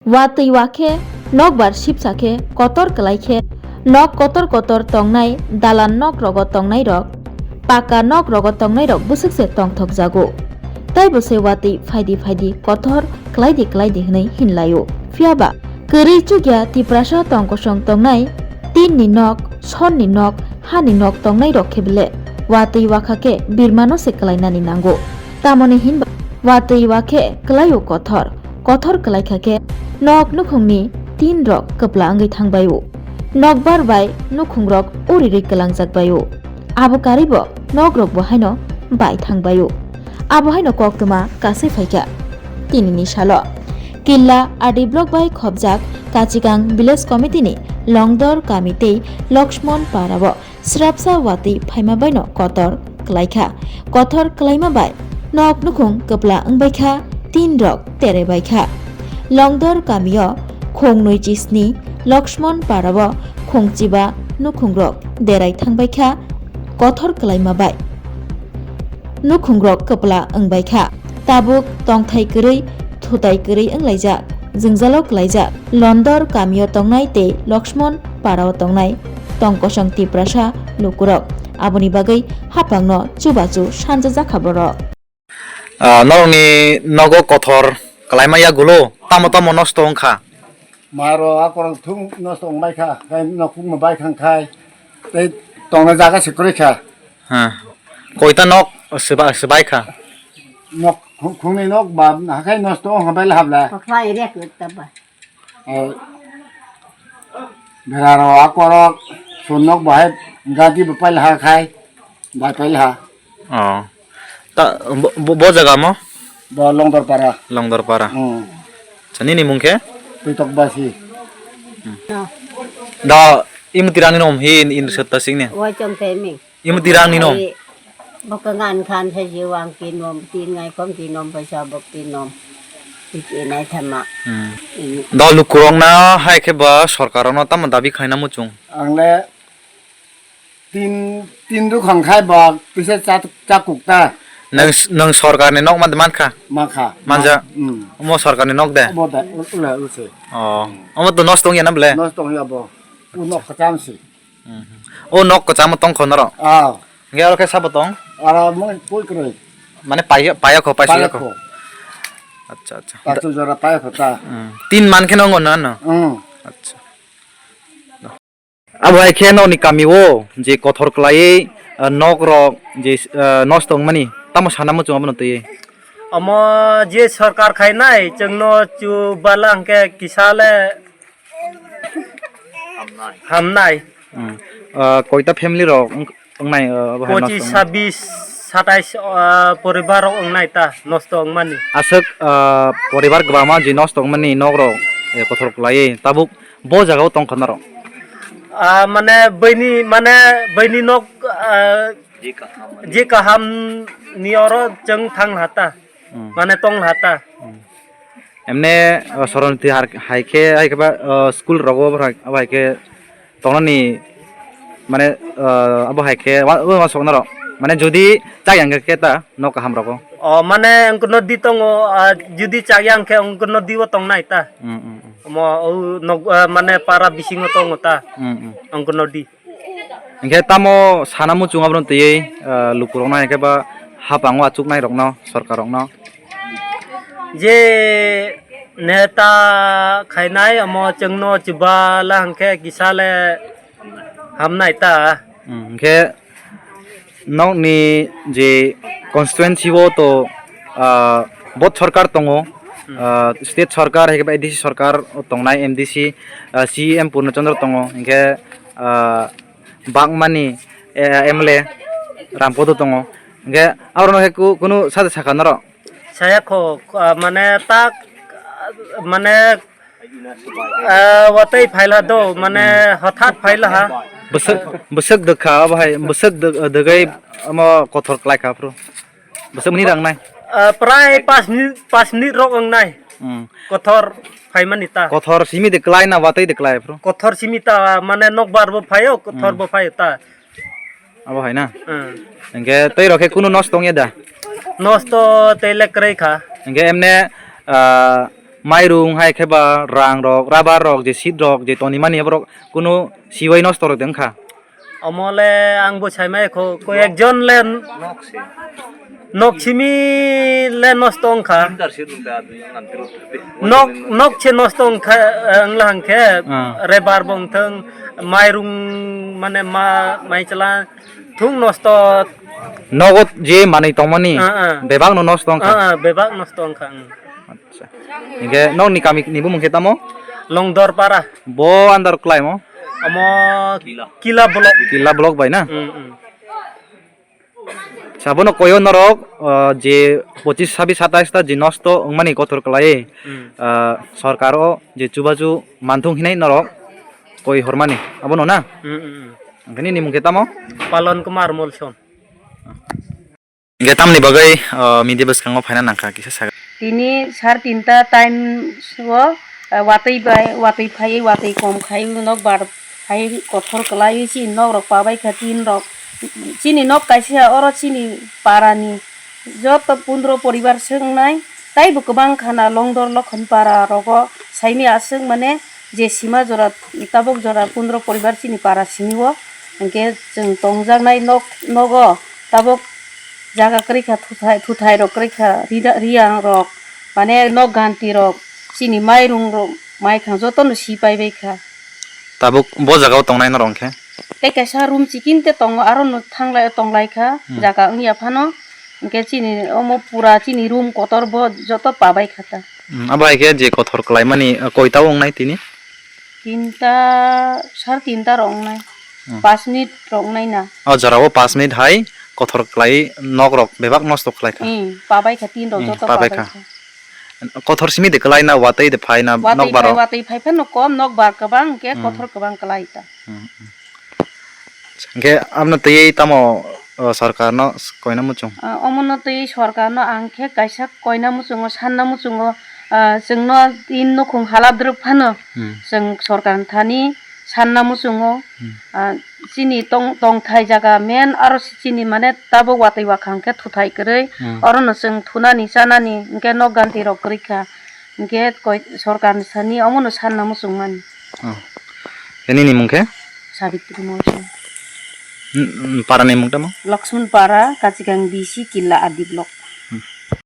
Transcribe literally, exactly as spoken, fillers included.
Watwi wakhe nokbar sipsa khe kotor kwlai khe nok kotor kotor tongnai dalan nok rogo tongnai rok, paka nok rogo tongnai rok bwswk se tongthok jago. Taibo se watwi phaidi phaidi kotor kwlaidi kwlaidi hwnwi hinlaio. Phiyaba kwrwi chukya Tiprasa tongkosong tongnai tin ni nok, son ni nok, ha ni nok tongnai rok khe bele watwi wakha khe birmano se kwlainani nango. Tamoni hinba watwi wakhe kwlaio kothor. Kothor kwlaikha khe nok nukhungni tin rok kwpla wngwi thangbaio. Nokbar bai nukhungrok urirwi kwlangjak baio. Abo karwibo nok rokbo haino bai thangbaio. Abo haino koktwma kasai phaikha. Tinini salo Killa R D block bai khopjak Kachikang village committee ni Longdor kami tei Lakshmon para o srapsa watwi phaima baino kotor kwlaikha. Kothor kwlaima bai nok nukhung kwpla wngbaikha, tin rok tere baikha. Longdor kamio khung nwi chisni Lakshmon para o khung chiba nukhungrok derai thangbaikha. Kothor kwlaima bai nukhungrok kwpla wngbaikha. Tabuk tongthai kwrwi, thutai kwrwi wnglaijak, jwngjalo kwlaijak. Londor kamio tongnai tei Lakshmon parao tongnai tongkosong Tiprasa lukurok. Aboni bagwi haphangno chubachu sanjajakha borok. Ah, norokni nogo kothor kwlaima yagulo tamo tamo nosto wngkha? Maro akorok thung nosto wngbai kha, hai nokungma bai khang khai, tei tongna jaga se kwrwi kha. Ha. Koita nok swba-, swbai kha? Nok khung-, khungni nok ba hakhai nosto wng habai la habla. Kokla area kwtaba. Eh, beraro akorok sun nok bahai gadi bapai la ha khai, bai pai la ha. Oh. Ta, bo, bo, bo jaga mo? Bo Longdorpara. Longdorpara. Hmm. Acha, nini mung khe? Tuitok basi. Da, imuti rani nom hi in, in setta sing ne? Wai chong te mi. Imuti rang ni nom? Ai, bo kangan khan sa ji wang ti nom, tin ngai kom ti nom, paisa bok ti nom. Ti ti nai thama. Hmm. Ini. Da lukurok na hai khe ba sorkar no tamo dabi khaina muchung? Ang le Tin, tin rok hang khai ba pisa cha, cha kuk ta. Nang, nang sorkar ni nok man, man kha? Man kha. Manja? Hmm. Omo sorkar ni nok de? Omo da, u-, ula, use. Oh. Omo to nosto wngya na ble? Nosto wngya bo. U nok kwcham si. Mhm. O nok kwcham tong kho norok? Ah. Nge aro khe sabo tong? Aro mo koi kroi. Mane paya, paya kho, paisa kho. Acha, acha. Pachu jora paya kho ta. Hmm. Tin man khe nongo na no? Hmm. Acha. Abo hai khe nokni kami o je kothor kwlaiwi, ah, nok rok je, ah, nosto wngmani tamo sana muchung abono twiwi? Omo je sorkar khainai chwngno chubala hwnkhe kisa le hamnai. Hmm. Ah, koita family rok wng-, wngnai, ah, abo hai nosto wngmani? Pochis, sabis, satais, ah, poribar rok wngnai ta nosto wngmani. Aswk, ah, poribar kwbangma je nosto wngmani nok rok, eh, kothor kwlaiwi tabuk Bo jaga o tong kha norok? Ah, mane baini, mane baini nok, ah, je kaham ni oro chwng thang lha ta. Hmm. Mane tong lha ta. Hmm. Emne, ah, soroniti har-, hai khe, hai khe ba, ah, school rogo bo hai, abo hai khe tongnani mane, ah, abo hai khe wa-, wa-, uansuk norok. Mane jodi chak yang khe ta. Nok kaham rogo. O, mane wngkhe nodi tongo, ah, jodi chak yang khe wngkhe nodi o tongnai ta. Hmm, hmm, hmm. Omo, o, nok, ah, mane para bisingo tongo ta. Hmm, hmm. Wngkhe nodi. Hinkhe tamo sana muchung abono twiwi, ah, lukurokno hinkhe ba haphango achuknairokno, sorkarrokno? Je neta khainai omo chwngno chubala hinkhe kisa le hamnai ta. Hmm, hinkhe Nokni je constituency o to, ah, both sorkar tongo, hmm, ah, state sorkar, hai khe A D C sorkar o tongnai, M D C, ah, C E M Purna Chandra tongo, hinkhe, ah, Bagmani, eh, M L A Rampodo tongo, hinkhe aborok no khe ku-, kunu sade sakha norok? Saya kho, ah, mane tak, mane, ah, watwi phaila do, mane, hmm, hothat phaila ha. Bwswk, bwswk dwkha, abo hai bwswk dw-, dwgwi omo kothor kwlai kha phuru. Bwswk minute rangnai? Ah, prai pas minute, pas minute rok wngnai. Hmm. Kothor phaimani ta. Kothor simi de kwlai na watwi de kwlai phuru? Kothor simi ta, mane nokbar bo phaio, kothor, hmm, bo phaio ta. Abo hai na? Hmm. Hinkhe tei rok khe kunu nosto wngya da? Nosto tei le kwrwi kha. Hinkhe emne, ah, Mairung hai khe ba rang rok, rubber rok, je seat rok, je tonimani borok kunu siwi nosto rok de wngkha. Omo le ang bo saimai kho, koi ekjon le nok simi le nosto wngkha. Nok, nok se nosto wngkha, wngla hwnkhe Ah. rubber bo wngthang, mairung mane ma, mai chwla thung nosto. Nogo je manwi tongmani Ah, ah. bebak no nosto wngkha. Ah, ah, bebak nosto wngkha, ang. Acha. Hingke nokni kami ni bumung khe tamo? Longdor para. Bo andar kwlai mo? Amo Kila block. Kila block bai na? Mm, mm. Sabono koyo norok, ah, je pochis, sabis, satais ta je nosto wngmani kothor kwlai, Mm. ah, sorkar o je chubachu manthung hinai norok koi hormani. Abono na? Mm, mm, mm. Hingke nini mung khe tamo? Palon Kumar Molson. Hingke tamni bagwi, o, media bwskango phaina nangkha kisa saga. Tini sar tinta time o, eh, watwi bai, watwi phaiwi, watwi kom khai nok bar hai kothor kwlaiwi chini nok rok pabai kha tin rok. Chini nok kaisa oro chini para ni joto pondro poribar se wngnai, taibo kwbang kha na Longdor Lokhon para rogo saimya aswk mane je sima jora tabok jora pondro poribar chini para simi o. Hingke chwng tongjaknai nok, nogo tabok jaga kwrwi kha, thuthai, thuthai rok kwrwi kha, rida-, riyang rok, mane nok ganti rok, chini mairung rok, mai khang jotono si pai bai kha. Tabuk bo jaga o tongnai norok hwnkhe? Tei kaisa room chikin te tongo, aro no thanglai, tonglai kha, Hmm. jaga wngya phano, hingke chini omo pura chini room kotor bo joto pabai kha ta. Hmm, abo hai khe je kothor kwlai mani, uh, koita o wngnai tini? Tinta, sar tinta rok wngnai. Hmm. Pas minute rok wngnai na. O jora o pas minute hai kothor kwlai nok rok bebak nosto khlai kha. Hmm, pabai kha, tin rok Hmm, joto pabai pabai kha. kha. Kothor simi de kwlai na watwi de phai na Watwi nok baro. phai, watwi phai phano kom nok bar kwbang hingke Hmm. kothor kwbang kwlai ta. Hmm, hmm. Hingke abno twiwi tamo, o, sorkar no koina muchung? Ah, omono twi sorkar no ang khe kaisa koina muchungo, sanna muchungo, ah, chwngno tin nukhung hala drwk phano Hmm. chwng sorkar ni thani sanna muchungo. Hmm. Ah, chini tong, tongthai jaga men aro si chini mane tabuk watwi wakhang khe thuthai kwrwi. Hmm. Orono chwng thunani chanani hingke nok ganti rok kwrwi kha. Hingke koi sorkar ni sani omono sanna muchung mani. Oh. Nini mung khe? Sabitri Molson. Hmm, hmm, para ni mung tamo? Lakshman para, Kachigang D C, Killa R D block.